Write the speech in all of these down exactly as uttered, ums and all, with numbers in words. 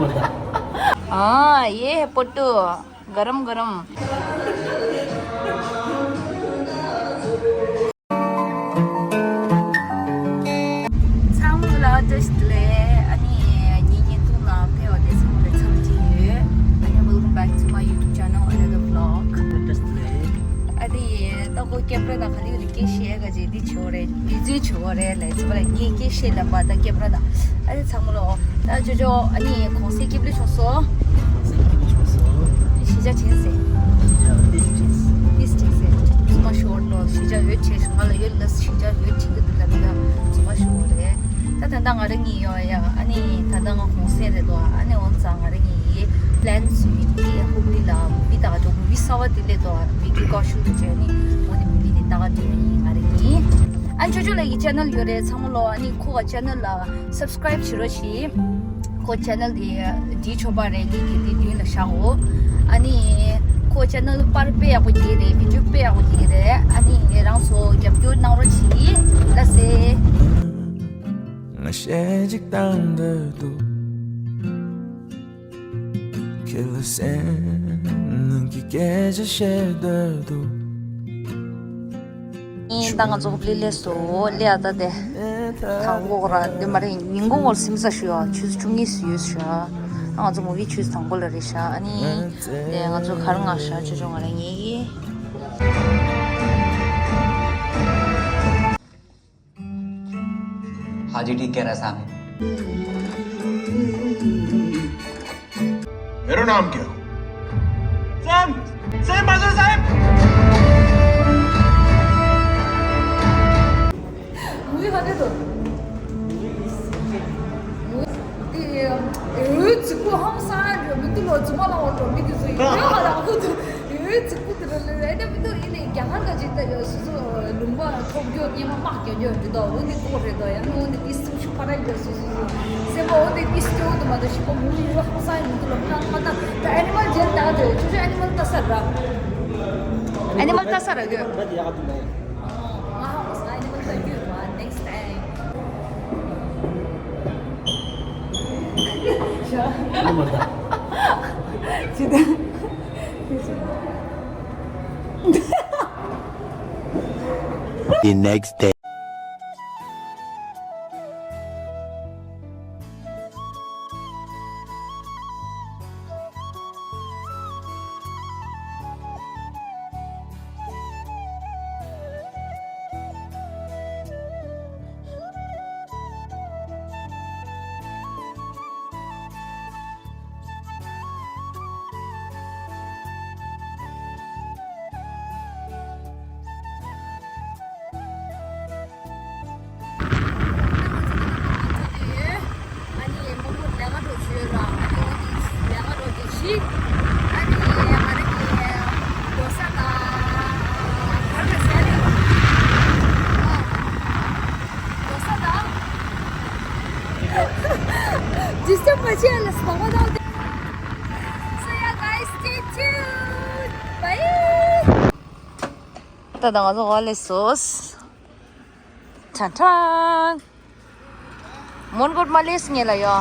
हाँ, ये है पोटू, गरम गरम। ཚང་མ་ལ་བཀྲ་ཤིས་བདེ་ལེགས། ཨ་ནི་ངའི་བརྙན་ཐུང་ལ་ཕེབས་པ་དེ་ཚང་མ་ལ་འཚམས་འདྲི་ཡོད། ཨ་ནི་welcome back to my YouTube channel, another vlog. བཀྲ་ཤིས་བདེ་ལེགས། ཨ་ནི་ད་ཁོ་ཀེམ་ར་ནང་ག་ལེར་སྐད་བཤད་ག་ཅིག་འདི་བྱེད་པ་རེད། འདི་ཚོ་བྱེད་པ་རེད་ལབ་ཚེ་བ་ལ་ངས་སྐད་བཤད་ལབ་པ། ད་ཀེམ་ར་ནང་ཨ་ནི་ཚང་མ་ལ་ད་ཅོ་ཅོ་ཨ་ནི་གོང་ས་སྐྱིད་པོ་བྱུང་སོང་། གོང་ས་སྐྱིད་པོ་བྱུང་སོང་། ཞེ་དྲག་བྱས་ཟེར། ཞེ་དྲག་ཏིས་བྱས་ཟེར། ཏིས་བྱས་ཟེར། ཚང་མ་ཤོར་ལོ། ཞེ་དྲག་ཡོད་བྱས་ང་ལ་ཡོད་ལ་ཞེ་དྲག་ཡོད་བྱས་ཀྱི་འདུག་ལབ་ན་ཚང་མ་ཤོར་རེད། ད་ད་ལྟ་ང་རང་གཉིས་ཡོད་ཡ། ཨ་ནི་ད་ལྟ་ང་གུང་སེང་རེད་དོ། ཨ་ནི་འོན་ཙང་ང་རང་གཉིས་པླེན་བཟོས་ཡིན་ཧུབ་ལི་ལ་མུ་བི་ལྟ་ག་འགྲོ། མུ་བི་གསར་པ་དེ་སླེབས་དོ། བི་ཀི་ཀོ་ཤུ་དུ་བྱས་ནི་འོ་ནི་མུ་བི་དེ་ལྟ་ག་འགྲོ་ཡིན་ང་རང་གཉིས། ཨ་ནི་ཅོ་ཅོ་ལགས་ཀྱི་ཅེ་ནལ་ཡོད་རེད། ཚང་མ་ལོ་ཨ་ནི་ཁོ་ག་ཅེ་ནལ་ལ་སབ་སི་ཀ་རེབ་བྱེད་རོགས་གྱིས། ཁོ་ཅེ་ནལ་དེ་བྲིས་ཆོག་པ་རེད། ངེད་ཀྱིས་དེ་མདུན་ལ་བཞག་འོ། ཨ་ནི་ཁོ་ཅེ་ནལ་པར་དཔེ་ཡག་པོ་རྒྱག་རེད། བི་ཌིའོ་དཔེ་ཡག་པོ་རྒྱག་རེད། ཨ་ནི་རང་ཚོ་རྒྱབ་སྐྱོར་གནང་རོགས་གྱིས། ལགས་སེ། ང་གཞས་གཅིག་བཏང་འདོད་འདུག་ཁྱེད་ལ་སེམས་ནང་གི་སྐད་ཆ་བཤད་འདོད་འདུག་ཨིན། ད་ང་ཚོ་ཧུབ་ལི་སླེབས་སོང་། སླེབས་ཡ་ད་དེ་དང་པོ་ར་དེ་མ་རེད། ཉིན་གུང་འོར་སིམ་ས་ཞུ་ཡ་ཆུ་ཚོད་བཅུ་གཉིས་སུ་ཡོད་ཤག་ང་ཚོ་མུ་བི་ཆུ་ཚོད་དང་པོ་ལ་རེད་ཤག་ཨ་ནི་དེ་ང་ཚོ་གར་ང་ཤག་ཆུ་ཚོད་ང་རང་ཉལ་གི། हाजी ठीक कह रहा है साहब। मेरा नाम क्या? सैम, सैम मास्टर साहब। मुझे खा दे दो। मुझे, ए, ए, चिकू हम साथ जो मिट्टी लो, जुमा लो, तो मिट्टी से ये वाला खुद। ཡོད་ཚིག་པོ་དེ་རེད་ལེ། ཨེ་ནི་མི་འདུག་ཡིན་ནའི་རྒྱ་གར་ག་ཅིག་ད་ཡོད་སོ་སོ་ལུང་པ་ཐོབ་རྒྱུ་སྙེ་མ་དམག་རྒྱག་རྒྱུ་འདི་དོ་འོ་འདི་ཏོག་རེད་དོ། ཡང་ནི་འོ་འདི་ཏིས་སུ་ཤུ་ཕ་ར་རྒྱུ་སོ་སོ་སོ་སེམས་པ་འོ་འདི་ཏིས་སྐྱོ་དུ་མ་དོ་ཤི་པོ་མུ་ཡུ་ཧ་ས་ཡིན་འདུག་ལ། མ་མ་ད་ད་ཨེ་ནི་མལ་ཇེན་ད་དེ་ཆུ་ཆུ་ཨེ་ནི་མལ་ད་ས་ར། ཨེ་ནི་མལ་ད་ས་ར་གི། ང་ཧ་ས་ཨེ་ནི་མལ་ད་རྒྱུ་མ་next time། ཨེ་ནི་མལ་ད། ཅི་ད། The next day. ཨ་ནི་མོ་མོ་ལས་ཀ་འགྲོ་ཆུ་ཡོད་ར། ཨ་ནི་འོ་དེ་ལས་ཀ་འགྲོ་དེ་ཤི། ཨ་ནི་ང་རང་གི་རྡོ་ས་དང་གར་ར་ཟེར་རེད། རྡོ་ས་དང་། Disturb མ་བྱེད་ལ་སོང་བ་དང་། So yeah, guys, stay tuned. Bye. ད་ད་ང་ཚོ་ཧོ་ལེ་སོས། ཁྲང་ཁྲང་། མོན་གྷོ་མ་ལེས་ངེ་ལ་ཡོ།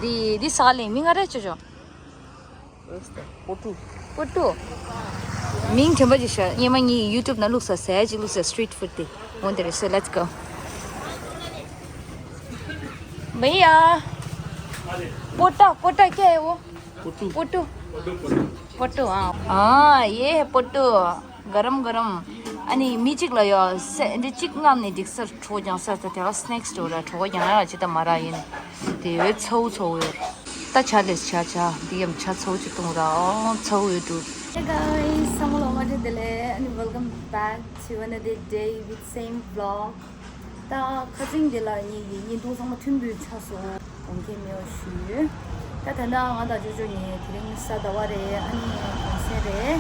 འདི་འདི་ས་ལེ་མིང་ང་རེ་ཅོ་ཅོ། པོ་ཏུ། པོ་ཏུ། མིང་དྲན་པ་ཅིག་ཤར། སྔོན་མ་ངས་YouTube ནང་བླུགས་ས་ཟས་ཅིག་བླུགས་ས་street food དེ། འོ་འདི་རེད། So let's go. भैया। पोटा, पोटा क्या है वो? पोटू। पोटू। पोटू, हाँ। हाँ, ये है पोटू। गरम गरम। ཨ་ནི་མི་གཅིག་ལ་ཡོ་སེ་འདི་གཅིག་མངགས་ནས་འགྲིག་སར་གྲོ་ཀྱང་སར་ད་དེ་ག་སི་ནེག་སི་ཊོར་ར་གྲོ་ཀྱང་ཡ་ཅི་ད་མ་ར་ཡིན། དེ་ཡོད་ཚའུ་ཚའུ་ཡོད། ད་ཆ་ལེས་ཆ་ཆ་འདི་ཡམ་ཆ་ཚའུ་ཅི་བཏུང་ར་ཨོ་ཚའུ་ཡོད་འགྲུབ། Hey guys, ཚང་མ་ལ་བཀྲ་ཤིས་བདེ་ལེགས། ཨ་ནི་welcome back to another day with same vlog. ད་ཁ་སང་འདི་ལ་ངེད་ཀྱི་བརྙན་ཐུང་ཚང་མ་མཐུན་པོའི་ཆགས་སོང་། དགོངས་འགལ་མེད་པ་ཞུ། ད་ད་ལྟ་ང་དང་ཅོ་ཅོ་གཉིས་དེ་རིང་གཟའ་ཟླ་བ་རེད། ཨ་ནི་གུང་སེང་རེད།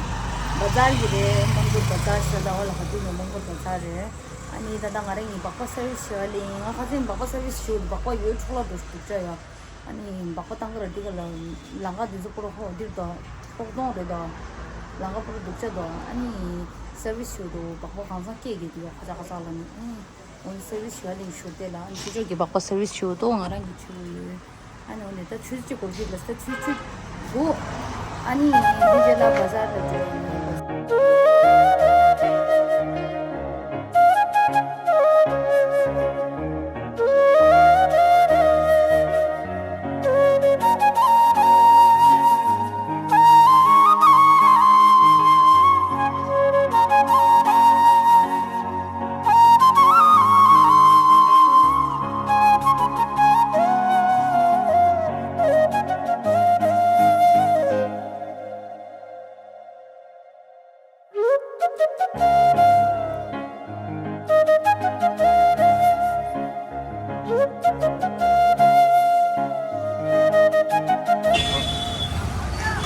བ་ཛར་གྱི་རེད། མོན་གྷོ་བ་ཛར། གཟའ་ཟླ་བ་ལ་ག་དུས་ནས་མོན་གྷོ་བ་ཛར་རེད། ཨ་ནི་ད་ལྟ་ང་རང་གཉིས་སྦག་སྦག་སར་བི་སི་བྱེད་པ་ལ་ཡིན། ང་ཁ་སང་སྦག་སྦག་སར་བི་སི་བྱེད་དུས་སྦག་སྦག་ཡོད་འཕྲོ་བརླག་འགྲོ་འདུག་ཅག་ཡ། ཨ་ནི་སྦག་སྦག་བཏང་གི་ར་འགྲིག་ག་ལ། ལམ་ཁ་འདི་ཚོ་པོ་ར་ཧོ་འདིར་དང་ཕོག་དོང་རེད་དང་། ལམ་ཁ་པོ་ར་སྡུག་ཅག་དང་། ཨ་ནི་སར་བི་སི་བྱེད་དུས་སྦག་སྦག་གང་ཚང་སྐད་གི་འདུག་ཡ། ཁ་ཅག་ཁ་ཅག་ལ་ནི་ཨ་ནི། འོན་སར་བི་སི་ཞུ་བ་ལེན་ཞུ་དེ་ལ་ཨ་ནི་ཆུ་ཆོག་གི་སྦག་སྦག་སར་བི་སི་ཞུ་དོ་ང་རང་གི་ཆུ་ཡོད། ཨ་ནི་འོ་ནས་ད་ཆུ་ཚོད་གཅིག་འགོར་གྱི་ལ་ད་ཆུ་ཚོད་དགུ། ཨ་ནི་འདི་རྗེས་ལ་བ་ཛར་ལ་འགྲོ་ཡིན།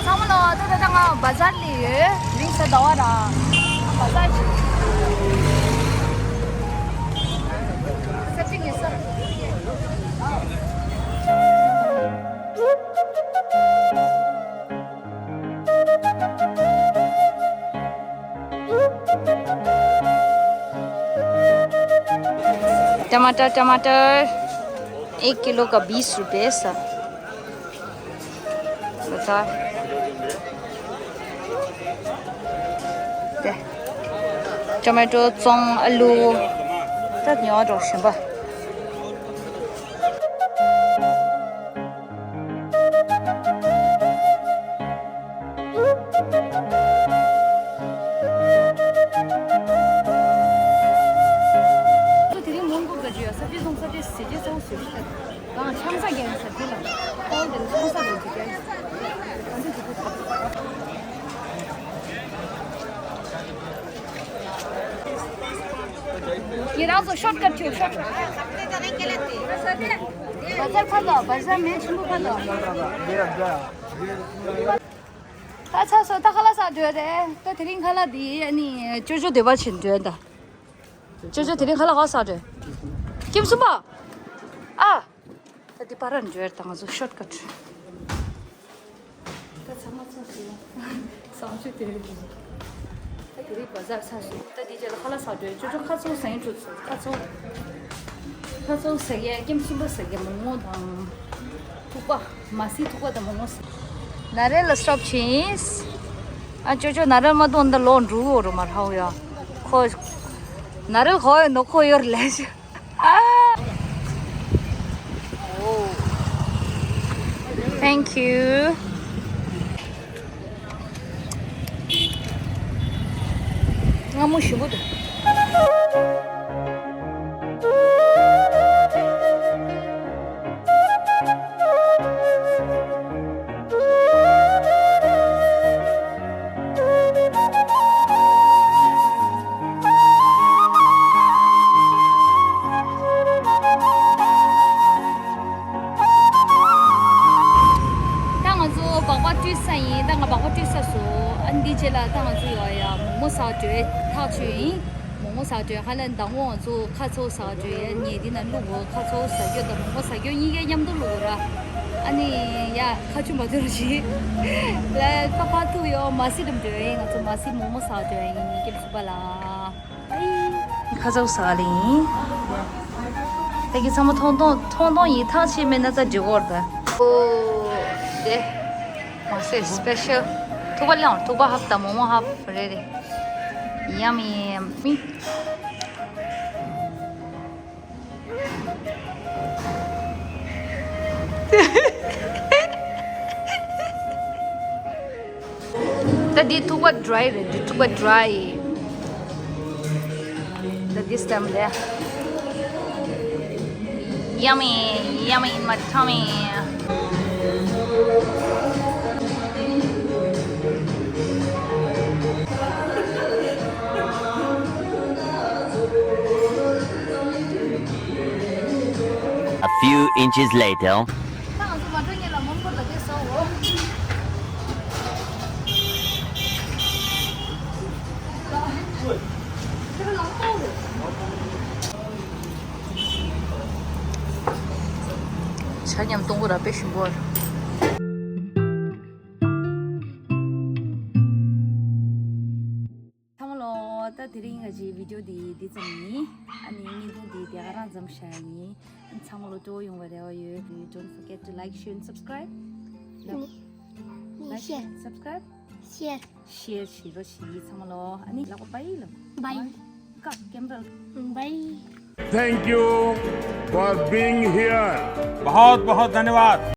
ཚང་མ་ལ་ད་ད་ད་ང་བ་ཛར་ལ་ཡོད། རིང་ས་ཟླ་བ་ར་བ་ཛར་ཞིག་ས་ཅིག་ཡོད་ས། टमाटर, टमाटर एक किलो का बीस रुपये सर। बता। दे। टमाटर, चोंग, आलू। तत न्यो रोशन बा। དེ་རིང་མོན་གྷོ་ག་ཅི་ཡོད་ས་ཅི་སོང་ས་ཅི་ཟེར་ཅི་སོང་ཟེར་ཤི། གང་ཆང་ས་རྒྱན་ས་དེ་ལ་ཁོང་དེ་ལ་ཆང་ས་རེད་ཅི་རྒྱན། ཁྱེད་རང་ཚོ་ཤོར་ཀ་ཊི་ཐུབ་ཤོར། བ་ཛར་ཁ་ལ་བ་ཛར་མེད་ཆུན་པོ་ཁ་ལ། ད་ཚ་སོ་ད་ཁ་ལག་ཟ་འགྲོ་རེད། ད་དེ་རིང་ཁ་ལག་འདི་ཨ་ནི་ཅོ་ཅོ་སྡེ་བ་ཕྱིན་འགྲོ་ད། ཅོ་ཅོ་དེ་རིང་ཁ་ལག་ག་ཟ་འགྲོ། ཀེམ་སུམ་པ། ཨ། ད་འདི་པར་ར་འགྲོ་ད་ང་ཚོ་ཤོར་ཀ་ཊི། ད་ཚང་མ་ཚོ་ཞིག་བཟང་སྤྱོད་དེ་རེད། ད་དེ་རིང་བ་ཛར་ཚར་སོང་། ད་དེ་རྗེས་ལ་ཁ་ལག་ཟ་འགྲོ། ཅོ་ཅོ་ཁ་ཚོ་ཟ་ཡིན་འགྲོ་ཚོ་ཁ་ཚོ། ཁ་ཚོ་ཟ་གི་ཀེམ་སུམ་པ་ཟ་གི་མོག་མོག་དང་། ཐུག་པ། མ་སི་ཐུག་པ་དང་མོག་མོག་ཟ། ན་རེ་ལ་སི་ཊོབ་བྱིན། ཨ་ཅོ་ཅོ་ན་རེ་མ་གཏོང་ད་ལོག་འགྲོ་འོ་རུ་མ་ར་ཧའོ་ཡ། ཁོ། ན་རེ་ཧོ་ཡ་ནོ་ཁོ་ཡོར་ལེ། Thank you. སྔ་མོ་ཞིམ་པོ་འདུག་ད་ང་ཚོ་སྦག་སྦག་བཀྲུས་ས་ཡིན། ད་ང་སྦག་སྦག་བཀྲུས་ཚར་སོང་། ཨ་ནི་འདི་རྗེས་ལ་ད་ང་ཚོ་ཡོང་ཡ་མོག་མོག་ཟ་འགྲོ་ཐག་ཆོད་ཡིན། མོག་མོག་ཟ་འགྲོ་ཧ་ལམ་ཟླ་ངོ་ང་ཚོ་ཁ་ཚོ་ཟ་འགྲོ་ཡ་ཉེ་འདི་ན་བླུག་གོ་ཁ་ཚོ་ཟ་རྒྱུ་དང་མོག་མོག་ཟ་རྒྱུ་གཉིས་ཀ་མཉམ་དུ་བླུག་གོ་ར། ཨ་ནི་ཡ་ཁ་ཆུ་མ་འདོར་ཞིག་ལ་ཕ་ཕ་ཐུག་ཡོ་མ་སི་དམ་འགྲོ་ཡིན། ང་ཚོ་མ་སི་མོག་མོག་ཟ་འགྲོ་ཡིན། ཀེམ་སུམ་པ་ལ། ཁ་ཚོ་ཟ་ག་ལ་ཡིན། དེ་གི་ཚང་མ་ཐོང་ཐོང་ཐོང་ཐོང་ཡིན། ཐང་ཆད་མེད་ན་ད་འགྲིག་གོ་ར་ད། ཨོ། དེ། མ་སི་སི་པེ་ཤལ། ཐུག་པ་ལེན། ཐུག་པ་ཧབ་དང་མོག་མོག་ཧབ་རེད་རེད། ཡམ་ཡམ་མི། ད་འདི་ཐུག་པ་ཌི་རའི་རེད། འདི་ཐུག་པ་ཌི་རའི། ད་འདི་སི་ཊེམ་ལས། Yummy, yummy in my tummy. A few inches later. ཆ་མཉམ་གཏོང་གི་ར་དཔེ་ཞིམ་པོ་རེད། ཚང་མ་ལོ། ད་དེ་རིང་ང་ཅི་བི་ཌི་ཡོ་འདི་འདི་ཙམ་ཡིན། ཨ་ནི་བརྙན་ཐུང་འདི་དེ་ག་རང་ཙམ་བཞག་ཡིན། ཚང་མ་ལོ་སྤྲོ་བོ་ཡོང་བའི་རེ་བ་ཡོད། Don't forget to like, share and subscribe. Like, share, Share. Subscribe. Share. Share བྱེད་རོགས་བྱེད་ཚང་མ་ལོ། ཨ་ནི་ལག་པ་པའི་ལ། Bye. ཀ་ཀེམ་པེལ། Bye. Thank you for being here. बहुत बहुत धन्यवाद।